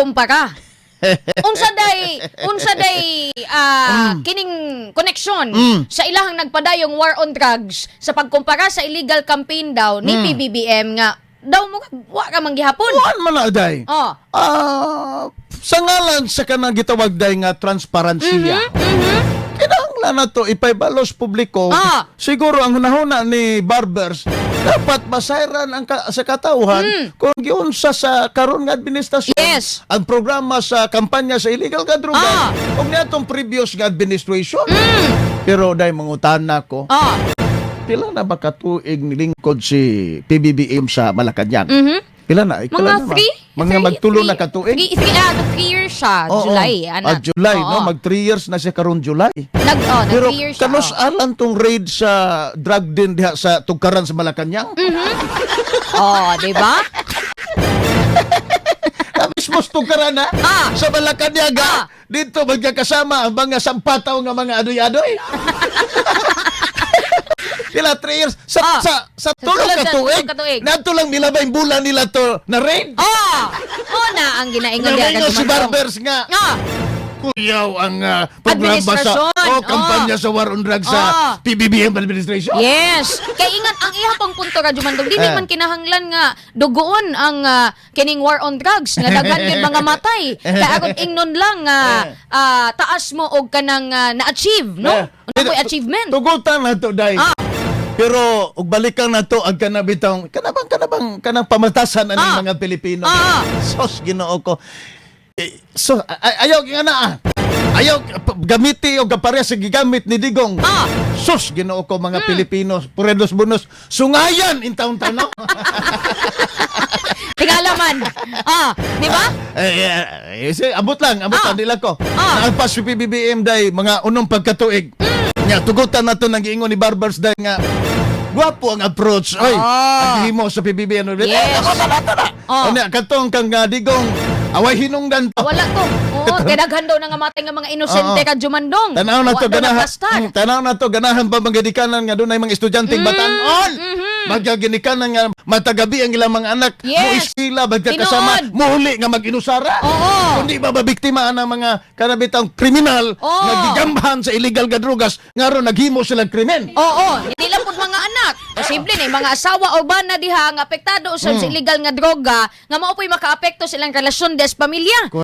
Pagkumpara. Unsa day kining connection sa ilahang nagpadayong war on drugs sa pagkumpara sa illegal campaign daw ni PBBM nga daw mo wa ka man gihapon? Kuan man na, day. Oh. Sa ngalan sa kanang gitawag, day, nga transparensiya. Kinahanglan na to ipahibalos publiko. Siguro ang hunahuna ni Barbers, dapat masayran ang sa katawhan kung giunsa sa karon nga administrasyon ang programa sa kampanya sa illegal nga droga ug niadtong previous nga administration. Pero day, mangutana ko, pila na ba katuig nilingkod si PBBM sa Malacañang? Pila na? Pila Mga na ba? 3 Mga magtulo na katuig? 3 years siya, Oo. July. Ana. Ah, July, no? Oo. Mag 3 years na siya karon July. Oh, nag Pero 3 years siya. Kanus alan tong raid sa drug den diha sa tugkaran sa Malacañang? Oh, di ba? Mismo sa tugkaran ha? Sa Malacañang ha? Dito magkakasama ang mga sampataw nga mga adoy-adoy. Pila 3 years sa sa tulo Sa ka tuig. tulo ka tuig. Nato lang milabay bulan nila to na raid. Oh, oh na ang ginaingon diha Nga si kadumandong. Barbers nga kuyaw ang programa sa Administrasyon. o kampanya sa war on drugs sa PBBM administration. Yes. Kay ingat ang iha pang punto, Radyo Mandong, dili man kinahanglan nga dugoon ang kining war on drugs nga daghan gyud mga matay. Kay aron ingnon lang nga taas mo og kanang na-achieve, no? Ano po'y achievement? Tugutan na to, day. Pero ug balikan na to ang kanabitong kanabang kanang pamatasan ani mga Pilipino. Sos, Ginoo ko. Eh, so ayaw nga na ah. Ayaw gamiti og kapareha sa gigamit ni Digong. Sos, Ginoo ko, mga Pilipino, puredos bunos, sungayan in taon no. Tingala man. Di ba? Eh, abot lang, abot lang, di lang ko. Naalpas si PBBM, day, mga unong pagkatuig. Nya, tugutan na to nang giingon ni Barbers, day, nga gwapo ang approach. Oy, ang himo sa PBBM. Eh, ako na na to na. Ano, katong kang Digong, away hinungdan to. Wala to. Oo, kay daghan daw nga matay nga mga inosente Oo. ka Jumandong. Tanaw na to Wa daw ganahan. nagplastar. Tanaw na to ganahan pa mga nga dunay mga estudyanteng batan-on. Magaginikanan nga matagabi ang ilang mga anak, mo eskwela magkakasama, Tinuod. muhuli nga mag-inusara. Kundi ba mabiktima ang mga kanabitang kriminal nga gigamhan sa illegal nga drugas nga aron naghimo silang krimen. Oo, hindi lang pud mga anak. Posible na yung mga asawa o bana diha nga apektado usab sa illegal nga droga nga mao po'y makaapekto sa ilang relasyon des pamilya.